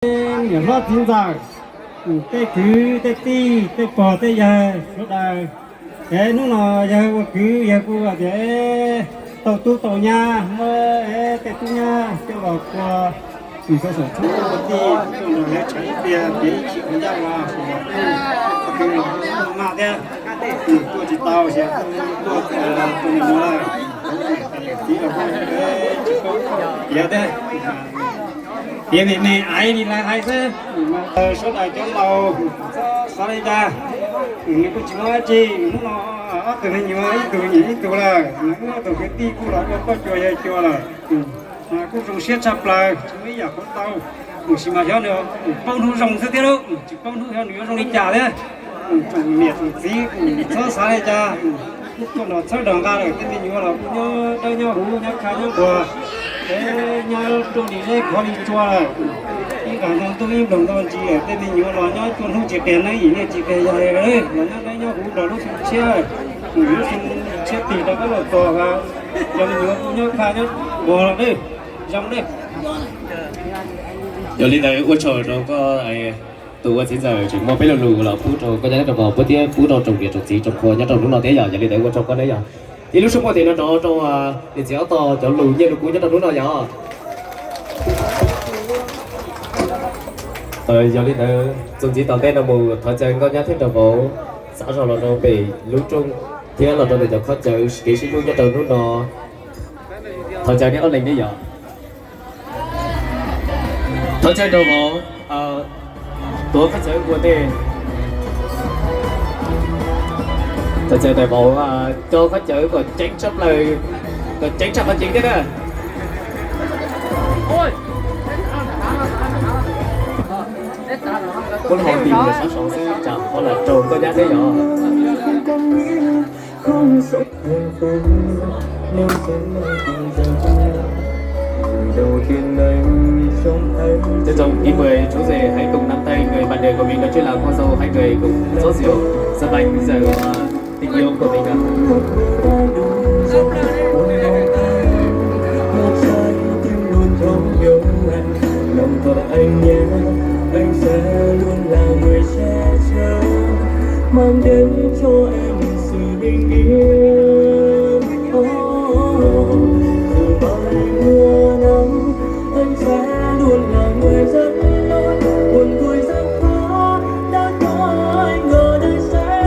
Niam hlob txiv ntxawm, tej kwv tej tij tej pog tej yawg sawv daws, es hnub no yawg ua kwv yawg kuj tias tau tub tau nyab muab tej tub nyab coj los kua, txhua saum txhua tij tuaj nrog lawv tshav ib tiag, tias ib chim ua ncaj ua kwv los maj thiab, tuaj tsis tau ces tuaj tus me nyuam lawm, txiv los tsis paub piav thiab. Piav me me aiv li lawv hais xwb. Sawv daws cov laus xav li cas, nws kuj tsis muaj dab tsi. Hnub no ob tug me nyuam ib tug nyiam ib tug lawm, nws ob tug kwv tij kuj los ua poj cua yawg cua lawm. Kuj zoo siab tshaj plaws, tsis muaj ib yam qhuav tau. Tab sis mas xyov nws paub hnub zoo xwb thiab lauj, tsis paub hnub xyov nws yuav zoo li cas thiab. Tsoom niam tsoom txiv txhob xav li cas, kuj tuaj los txhawb nrog nqa lawm, tej me nyuam los kuj nyob dawb nyob huv nyob khaj nyob nquag, nyob ruaj li zeb khov li tsua lawm. Ib nqas nto ntuj ib nploos nto ntsis lawm, tej me nyuam los nyob cuaj hnub tsis qias neeb yim niaj tsis qias yaig, los nyob dawb nyob huv nrog lub xyoo tshiab, lub xyoo tshiab tig rov qab los txog, cov me nyuam kuj nyob khaj nyob nquag lawm, zoo lawm. Yog li ntawd ua tsaug rau koj, tus ua txiv ntxawm tseem muaj peb lo lus los pub rau koj nyob rau vauv thiab pub rau tsoom niam tsoom txiv tsoom qhua nyob rau hnub no thiab yom. Yog li ntawd ua tsaug koj nawb yom. Ib lub suab muaj tes no rov rau niam txiv ob tog cov lus nyiaj lus kub nyob rau hnub no yom. Yog li ntawd txuas ntxiv tom ntej no mus thov caw koj nyob thiab rau vauv xav zog los rau pem lub rooj thiab los rau ntawm cov khob cawv kev sib hlub nyob rau hnub no. Thov caw neb ob leeg neb yom. Thov caw rau vauv tuav khob cawv ua ntej. Thov caw ntawm vauv cov khob cawv kom ceev tshaj plaws, kom ceev tshaj qhov ceev thiab na. Muab lub hauv ntim los sab saud xwb tsam qhov lam raug koj nyab thiab yom. Trân trọng kính mời chú rể hãy cùng nắm tay người bạn đời của mình, đó chính là cô dâu hai người cùng rót rượu, giọt bánh rượu, ờ, tình yêu của mình ạ.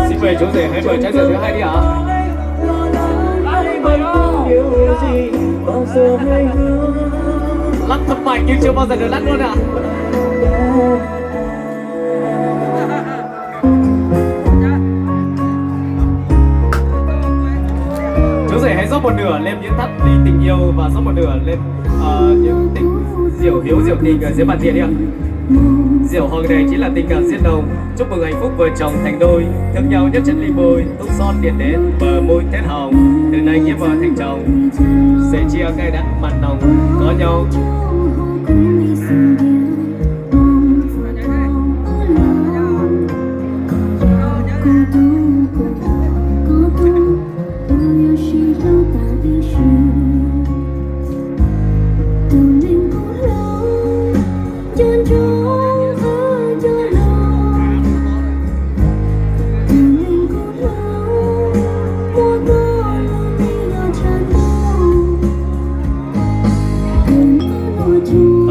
Xin mời chú rể hãy mở chai rượu thứ hai đi ạ. Lắc thấp mạnh nhưng chưa bao giờ được lắc luôn ạ. Chú rể hãy rót một nửa ly miếng thắp ly tình yêu và rót một nửa ly, ờ, những tình rượu hiếu rượu tình ở dưới bàn tiệc đi ạ. Rượu hồng này chính là tình cảm diên nồng, chúc mừng hạnh phúc vợ chồng thành đôi, thương nhau nhất trên ly môi, túc rót tiền đến, bờ môi thét hồng, từ nay nghĩa vợ thành chồng, sẻ chia cay đắng mặn nồng, có nhau.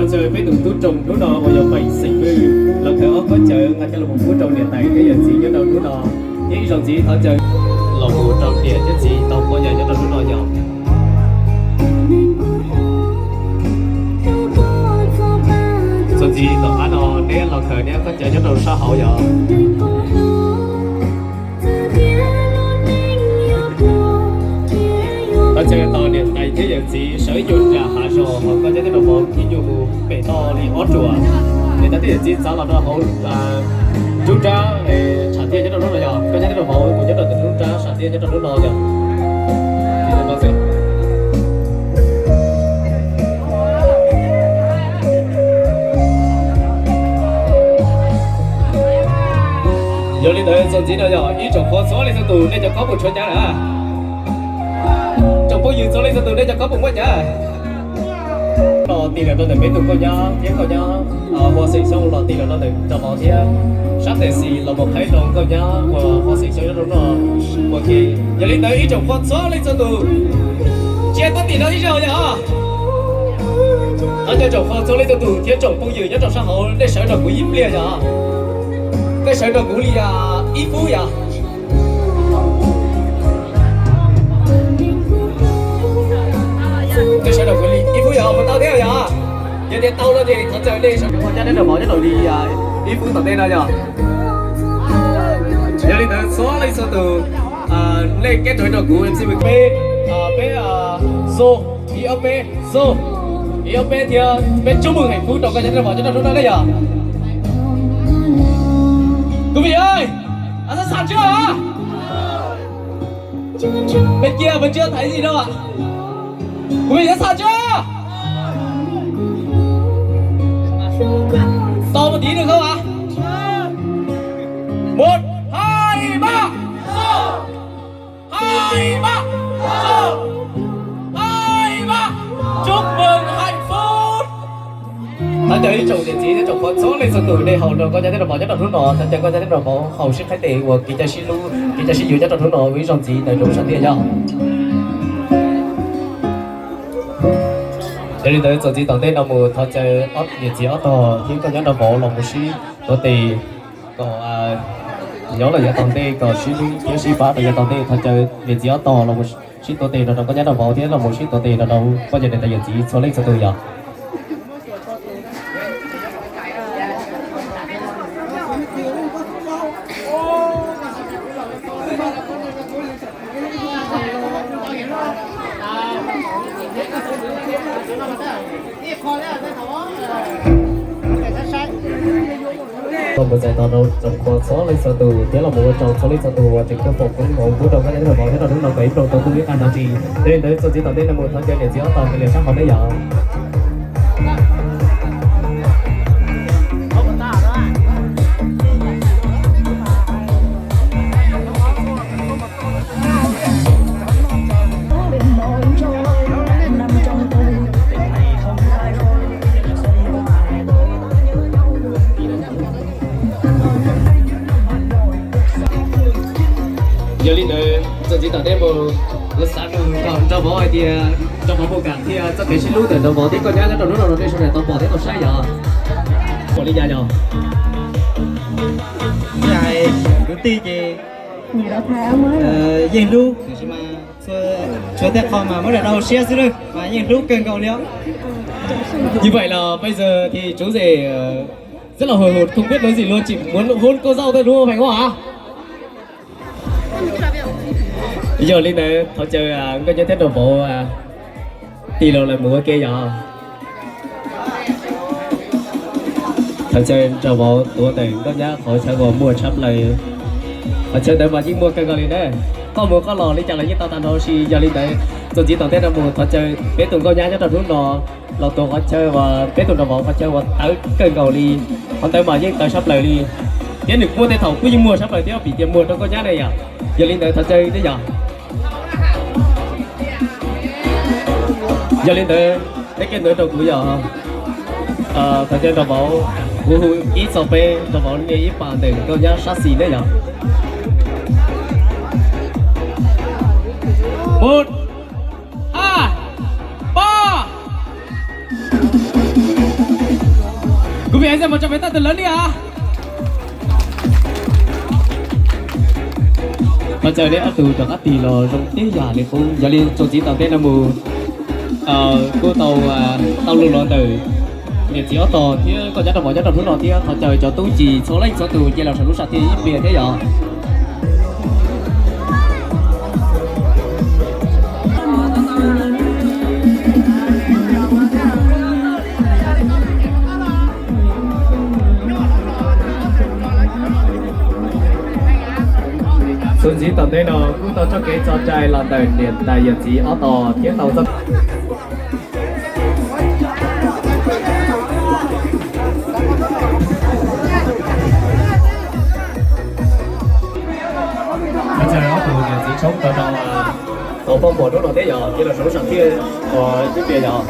Thov caw peb tus tub rog hnub no uas yog Peem Xeem Pwj los khaws ob khob cawv nqa coj los mus pub rau niam tais thiab yawm txiv nyob rau hnub no. Thiab ib zaug ntxiv thov caw los mus rau niam thiab txiv tau poj yawg nyob rau hnub no yom. Txuas ntxiv tom qab no neb los khaws neb khob cawv nyob rau sab hauv yom. Thov caw tos niam tais thiab yawm txiv sawv ib nyuag nram hav zos hos koj nyob thiab rau vauv ib nyuag mus pem toj li ob ruam. Niam tais thiab yawm txiv txav los rau hauv nruab nrab, tsham thiaj nyob rau hnub no yog koj nyob thiab rau vauv kuv nyob rau ntawm nruab nrab tsham thiaj nyob rau hnub no yog. Yog li ntawd txuas ntxiv no yog ib tsoom qhua txhua leej txhua tus nej cov khob puas tshuav cav lawm? Tsoom phooj ywg txhua leej txhua tus nej cov khob puas muaj cav? Los tig lawm rau ntawm peb tus nkauj nyab thiab nkauj nyab Huas Xeem Xyooj los tig lawm rau ntawm cov vauv thiab sab tes xis los mus qhaib rau nkauj nyab uas Huas Xeem Xyooj nyob rau no ua ke. Yog li ntawd ib tsoom qhua txhua leej txhua tus, cia tab tim no ib zaug yog. Thov caw tsoom qhua txhua leej txhua tus thiab tsoom phooj ywg nyob rau sab hauv nej sawv nrog kuv ib pliag yog. Nej sawv nrog kuv li ib fub yog. Nej sawv nrog kuv li ib fub yog puas tau thiab yog? Yog tias tau no ces thov caw nej sawv nrog kuv nyob rau vauv nyob rau li ib fub tom ntej no yog. Yog li ntawd txhua leej txhua tus, nej kev rau nrog kuv MC peb, peb, so, ib ob peb, so, ib ob peb thiab peb chúc mừng hạnh phúc rau nkauj nyab thiab rau vauv nyob rau hnub no ne yog. Quý vị ơi, sẵn sàng chưa hả? Bên kia vẫn chưa thấy gì đâu ạ. Quý vị sẵn sàng chưa? To một tí được không ạ? Một, hai, ba. Hai, ba. Hai, ba. Chúc mừng hạnh phúc. Thov caw ib tsoom niam txiv thiab tsoom qhua txhua leej txhua tus nej haus rau nkauj nyab thiab rau vauv nyob rau hnub no, thov caw nkauj nyab thiab rau vauv haus sib qhaib tes ua kev cai sib hlub kev cai sib yuav nyob rau hnub no ua ib zaug ntxiv ntawm rau lub sam thiaj yog. Yog li ntawd txuas ntxiv tom ntej no mus thov caw ob niam txiv ob tog thiab nkauj nyab rau vauv los mus sib tuav tes kom nyob los yav tom ntej kom sib hlub thiab sib pab rau yav tom ntej. Thov caw niam txiv ob tog los mus sib tuav tes rau rau nkauj nyab rau vauv thiab los mus sib tuav tes rau rau poj niam niam tais yawm txiv txhua leej txhua tus yog. Tau mus txais tos rau tsoom qhua txhua leej txhua tus thiab los mus ua tsaug txhua leej txhua tus uas tseem tuaj foom koob hmoov pub rau nkauj nyab thiab rau vauv nyob rau hnub no kom ib pliag tau tu ib qab ntawd tsis. Yog li ntawd txuas ntxiv tom ntej no mus thov caw niam txiv ob tog mus liam sab hauv ne yog. Yog li ntawd txuas ntxiv tom ntej mus, kuv xav kom nrog vauv hais tias nrog vauv mus kam thiab txoj kev sib hlub ntawm nrog vauv thiab nkauj nyab nyob rau hnub no rau nej sawv daws tau pom thiab tau saib yog. Pom li cas yog? Kwv tij ces yeej hlub, tiam sis mas txhua tej qho mas muab daim rau hauv siab xwb mas yeej hlub kawg nkaus li os. Như vậy là bây giờ thì chú rể rất là hồi hộp, không biết nói gì luôn, chỉ muốn hôn cô dâu thôi đúng không, phải không ạ? Yog li ntawd thov caw nkauj nyab thiab nraug vauv tig los lawm mus ua ke yog. Thov caw nraug vauv tuav tes nkauj nyab qhov chaw uas muaj tshaj plaws. Qhov chaw ntawd mas yeej muaj kawg nkaus li na. Qhov mus qhov los li cas los yeej tau tag nrho, tab sis yog li ntawd txuas ntxiv tom ntej no mus thov caw peb tus nkauj nyab nyob rau hnub no los tuav qhov chaw uas peb tus nraug vauv qhov chaw uas tawv kawg nkaus li. Qhov ntawd mas yeej tawv tshaj plaws li, thiab nws muaj tej thaum kuj yeej muag tshaj plaws thiab vim tias muag rau nkauj nyab ne yom. Yog li ntawd thov caw ne yom. Yog li ntawd peb kev ntawd rau kuv yog thov caw nraug vauv, kuv hu ib txog peb, nraug vauv nias ib pas ntawm nkauj nyab sab xis ne yom. Một, hai, ba. Quý vị hãy dành một tràng pháo tay thật lớn đi ạ. Thov caw nej ob tug rov qab tig los zoo tib yam li qub. Yog li txuas ntxiv tom ntej no mus kuj tau tau lus los ntawm niam txiv ob tog thiab nkauj nyab nraug vauv nyob rau hnub no thiab thov caw cov tub ntxhais txhua leej txhua tus cia los saum lub sam thiaj ib pliag thiab yom. Txuas ntxiv tom ntej no kuj tau txoj kev txog cai los ntawm niam tais yawm txiv ob tog thiab tau txoj Ob tug niam txiv tshoob rau rau tau poj npua hnub no thiab yog cia los saum lub sam thiaj ib pliag yog.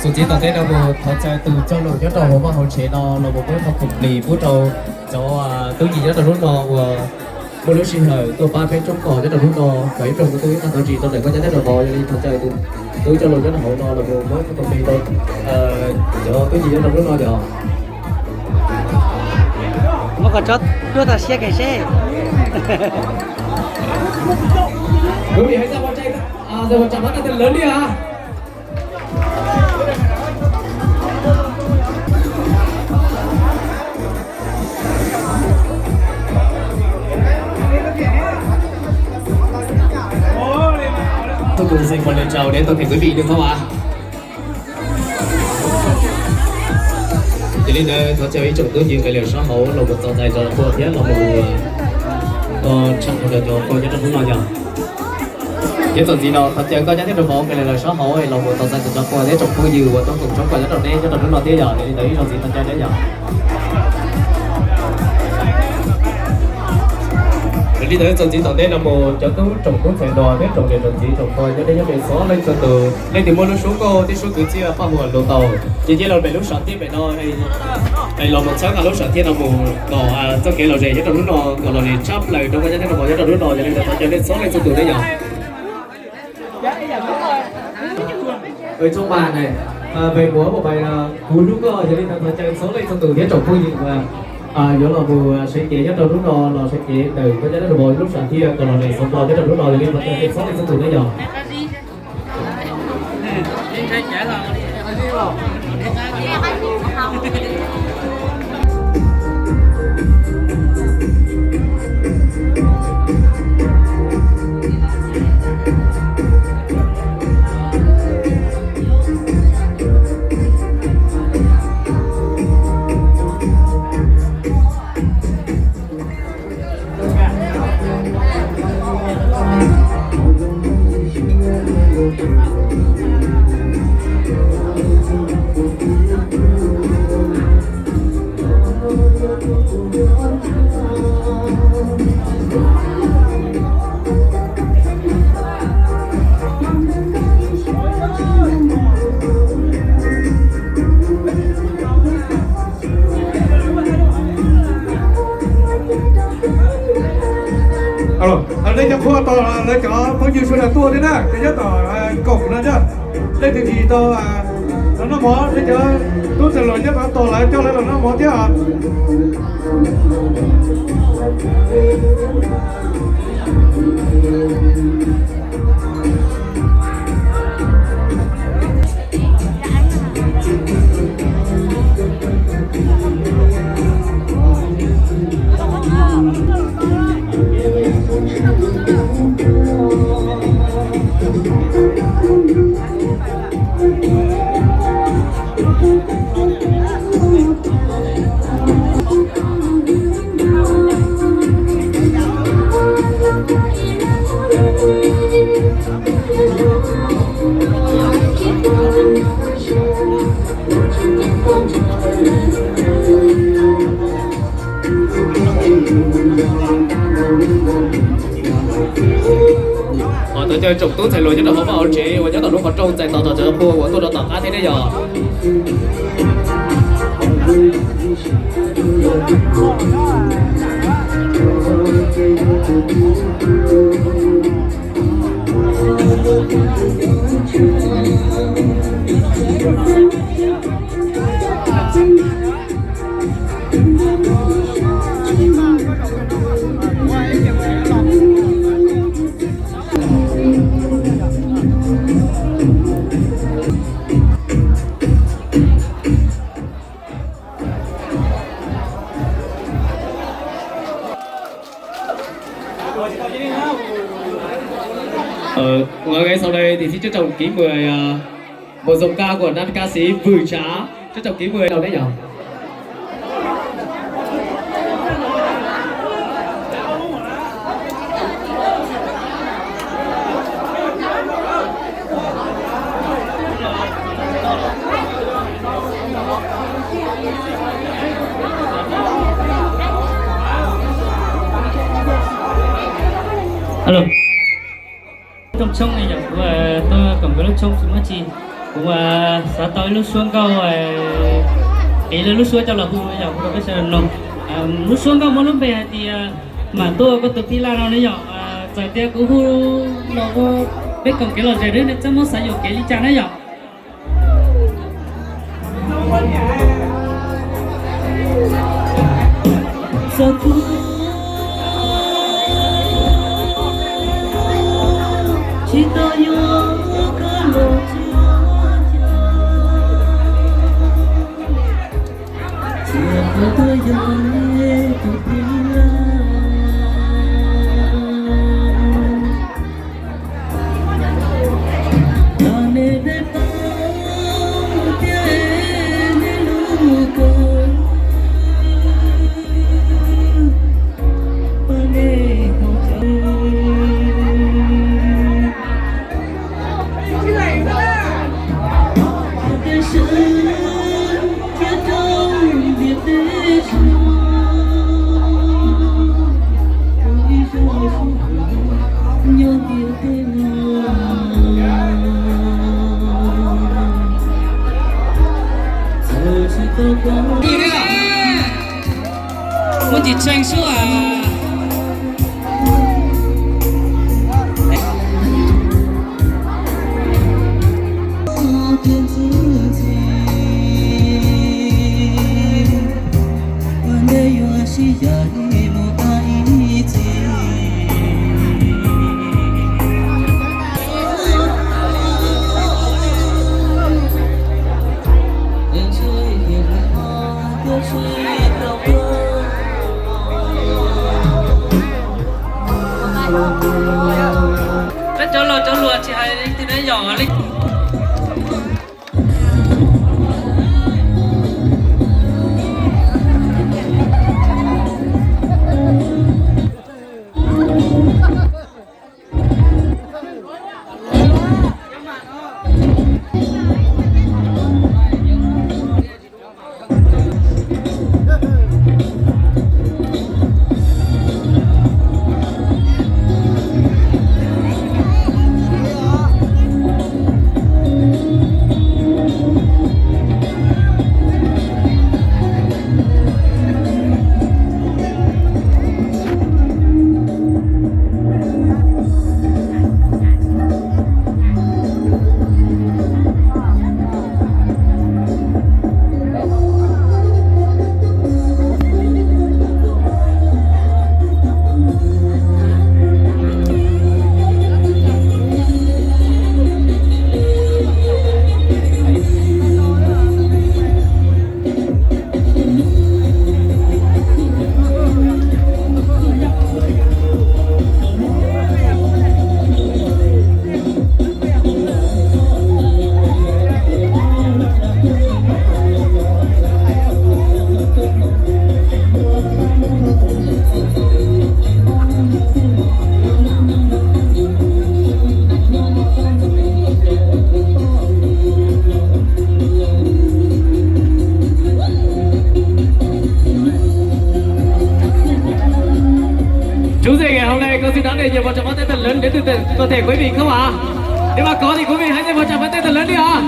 Txuas ntxiv tom ntej no mus thov caw tus coj lus nyob rau hauv vaj hauv tsev no los mus muab ib qho khoom plig pub rau cov tub ncig nyob rau hnub no uas muaj lub sij hawm tuaj pab peb tsoob kos nyob rau hnub no, kom ib tsoom tub ib tag tau ris rau ntawm koj cov teb rau vauv. Yog li thov caw tus tub coj lus nyob rau hauv no los mus muab ib qho khoom plig rau cov tub ncig nyob rau hnub no yog. Muab qhov tsob duab tau siab kawg seb. Quý vị hãy giơ bàn tay, à, giơ bàn tay, bắt tay thật lớn đi ạ. Tôi cũng dành một lời chào đến toàn thể quý vị được không ạ? Yog li ntawd thov caw ib tsoom tub ncig nqe liam sab hauv los mus txaus ntshai rau pua thiab los mus tshaj rau cov pua nyob rau hnub no yog. Ces txuas ntxiv no thov caw koj cov teb rau vauv nqe liam sab hauv los mus txaus ntshai rau cov pua thiab tsoom phooj ywg uas tuaj koom tsoob kos nyob rau neb nyob rau hnub no thiab yog. Yog li ntawd ib zaug ntxiv thov caw neb yog. Yog li ntawd txuas ntxiv tom ntej no mus cov tub tsoom tub ntxhais hluas thiab tsoom niam tsoom txiv tsoom pog nyob deb nyob ze txhua leej txhua tus, leej twg muaj lub suab nkauj thiab suab kwv txhiaj paj huam hluas ntaus ces cia los pem lub sam thiaj pem no es los mus txhawb nqa lub sam thiaj no mus kom txoj kev lom zem nyob rau hnub no kom lom zem tshaj plaws rau koj cov teb rau vauv nyob rau hnub no. Yog li ntawd thov caw nej txhua leej txhua tus thiab yog. Ơi, chúc bạn này, à, về múa một bài, à, Cứu Giúp Con, yog li ntawd thov caw txhua leej txhua tus thiab tsoom phooj ywg, à, à, yuav los mus, à, sawv cev nyob rau hnub no, los sawv cev ntawm koj cov teb rau vauv lub sam thiaj kom lom zem xov plo nyob rau hnub no. Yog li ntawd thov caw nej txhua leej txhua tus thiab yog. Lawv cov qhua tos lawv cov phooj ywg sawv daws tuaj thiab na, cov nyob tom koom no thiab. Leej twg tsis tau los noj mov, nej cov tub ntxhais hluas nyob tom tos lawv coj lawv los noj mov thiab. Thov caw tsoom tub ntxhais hluas nyob rau hauv vaj hauv tsev uas nyob tom lub qhov rooj txais tos tom cov qhua uas tuaj rau tom qab thiab ne yog. Ờ, và ngay sau đây thì xin trân trọng kính mời, à, một giọng ca của nam ca sĩ Vự Trá. Trân trọng kính mời đầu đấy nhỉ? Alo. Trong trống này nhỉ? Tôi, ờ, tôi cổng cái lốc trống chúng nó chi. Kuv xav tau ib lub suab nkauj, piv lub suab coj los hu yom, hu rau peb sawv daws mloog. Lub suab nkauj muaj lub npe hais tias Mam tuaj koj tus phij laj no ne yom. Txawm tias kuv hu los ua peb koom kev lom zem, nej txhob muab xav yuam kev li cas na yom. Txog kuv tsis tau yuav koj los tsis txog, txiv qhov tuaj yog nej tus phij laj. Los nej dej pab thiab nej lub kua, pab nej hauv tsev. Tej sawv thiab rau ntiaj teb sab, ib zaug sib nyob ntiaj teb no. Muaj ntsis tshee xwb as. Peb cov laus cov hluas tsis hais leej twg ne yom, leej Chúng rể ngày hôm nay con xin đón đầy nhiệt một tràng pháo tay thật lớn đến từ tận toàn thể quý vị không ạ? Nếu mà có thì quý vị hãy lên một tràng pháo tay thật lớn đi ạ.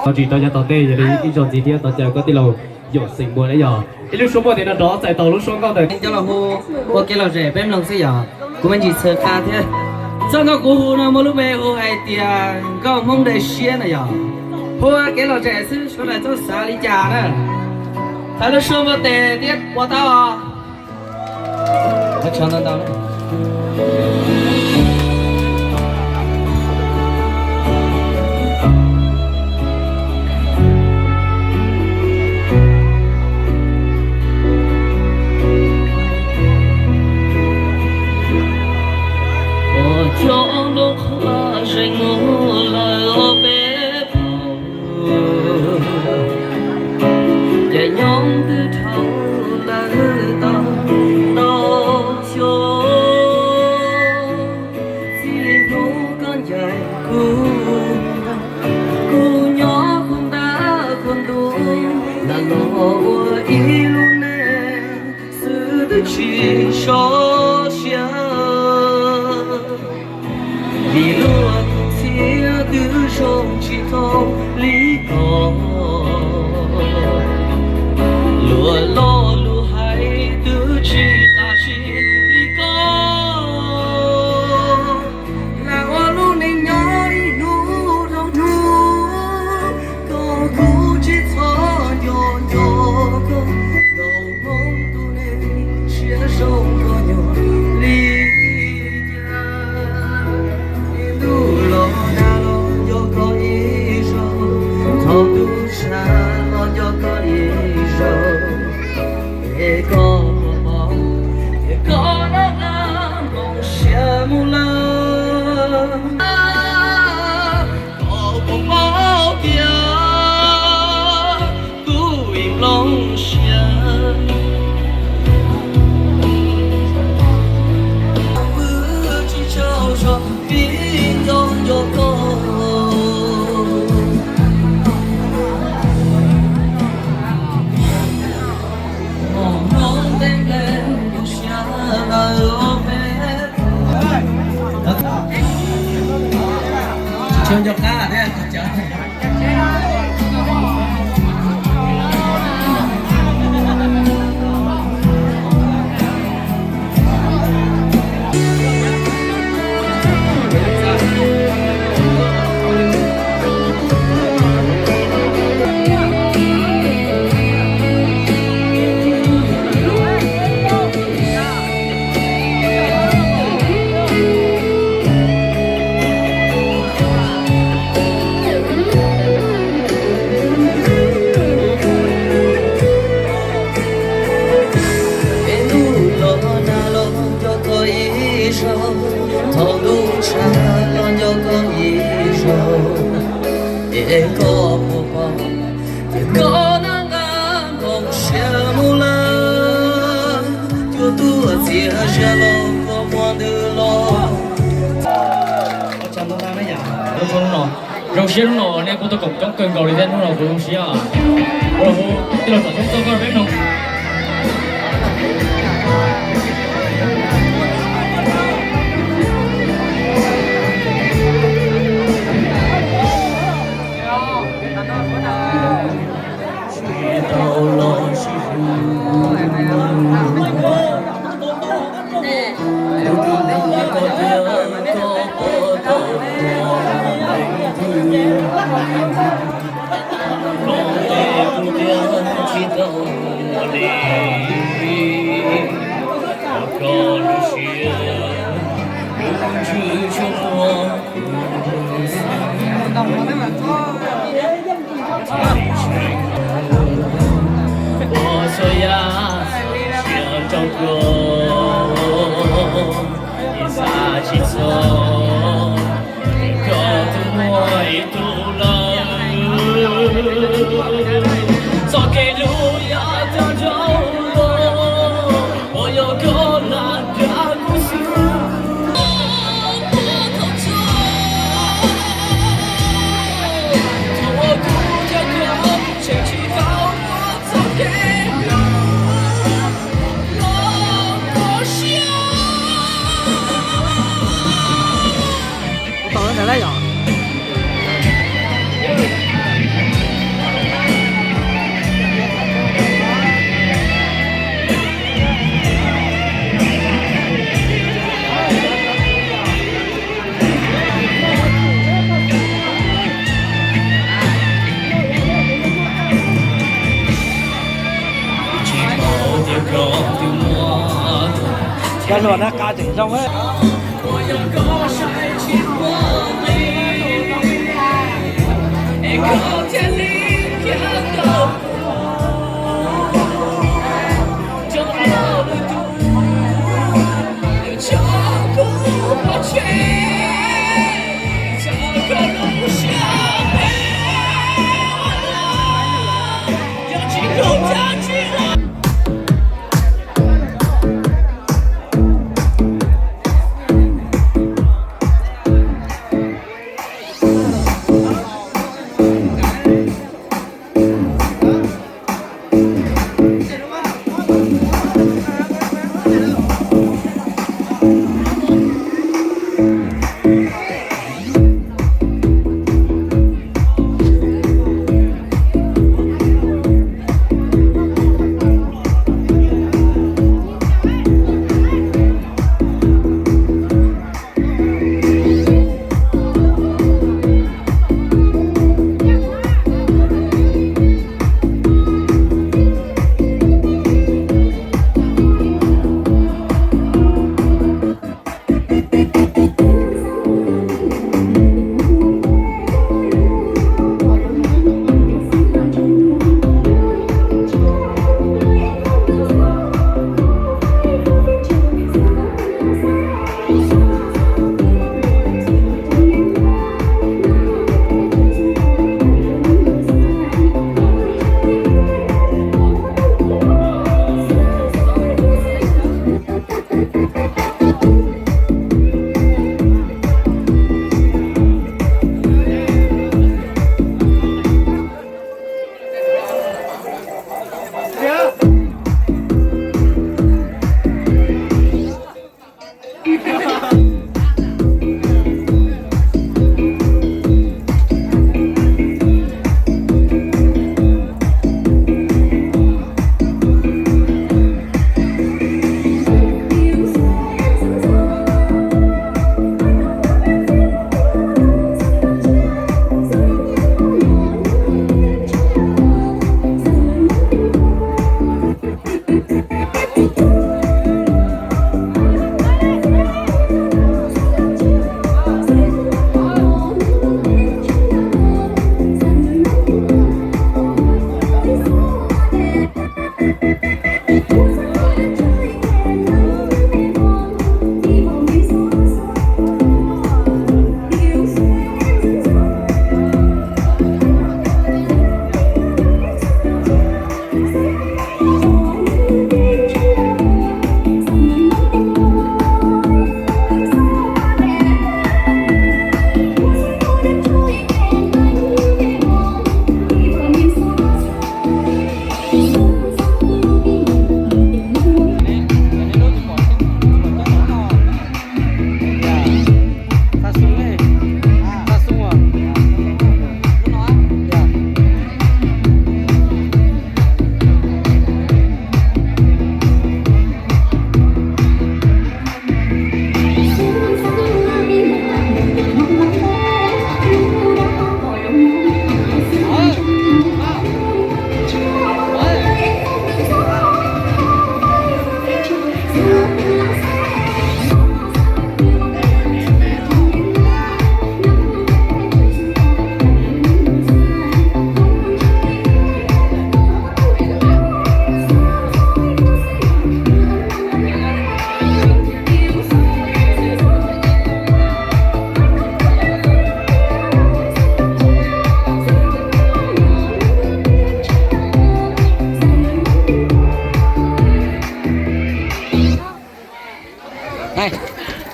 Tsis tau nyob tom tej, yog li ib zaug ntxiv thiab thov caw koj tij laug Yauj Xeem Muas na yog. Ib lub suab muaj tias no rov txais tau lub suab nkauj ntawm coj los hu ua kev lom zem peb mloog xwb yog kuv me ntsis txhawv qab thiab. Txoj nkauj kuv hu no muaj lub npe hu hais tias nkauj Hmoob dej siab na yog. Hu ua kev lom zem xwb, sawv daws txhob xav li cas na. Txhais lub suab muaj tes thiab ua tau os. Ua cov nplooj qhuav zeem mus lawm ob peb phav, ces nyob twb dhau lawm tau ntau xyoo. Txij hnub koj ncaim kuv, kuv nyob kuv ntab kuv ntuj, lam los ua ib lub neej xwb twb tsis sov siab. Vim luag tus txhiab twb zoo tsis thooj li koj, luag lo lus hais twb tsis qab zib li koj. Lam ua lub neej nyob ib hnub dhau hnub, koj kuj tsis txhob nco nco koj, ntaus hmoob tus neeg siab zoo koj nyob li cas. Ntuj los nag los nco koj ib zaug, thaum ntuj tshav los nco koj ib zaug, es koj puas paub, es koj nab nab nplooj siab mus lawm. Koj puas paub tias kuv ib nplooj siab, wb tsis tsaug zog vim nco nco koj. Tsis nco qab thiab. Es ntuj los nag los nco koj ib zaug, thaum ntuj tshav los nco koj ib zaug, es koj puas paub tias koj nab nqa nplooj siab mus lawm, cuaj tuaj txias zias los koj muaj ntws los. Zoo siab hnub no nej kuj tuaj koom coob kawg nkaus li thiab, hnub no kuv zoo siab. Ua hu tij laug Txom Tshoob txoj nkauj rau peb mloog. Tsis tau los sib hlub, kuv twb nug koj tias koj puas tau leej twg, koj teb kuv tias tsis tau li, koj lub siab lub ntsws tsuas muaj kuv xwb. Ua txhua yam txhua tsiaj rau koj, yeej xav tsis txog koj twb muaj ib tug lawm. Txoj kev hlub yog tag nrho los, uas yog koj lam dag kuv xwb. Thaum uas kuv nco koj Cov hluas na qa tseem zoo.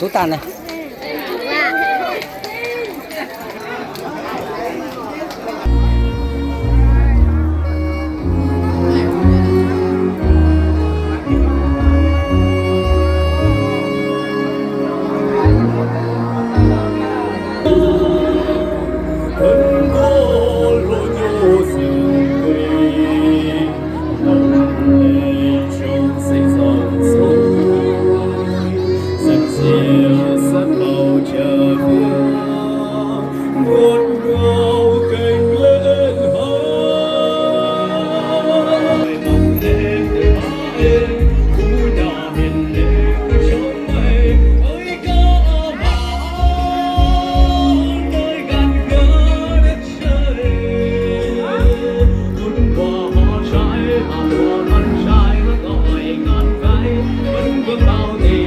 Tub tas na. tau tes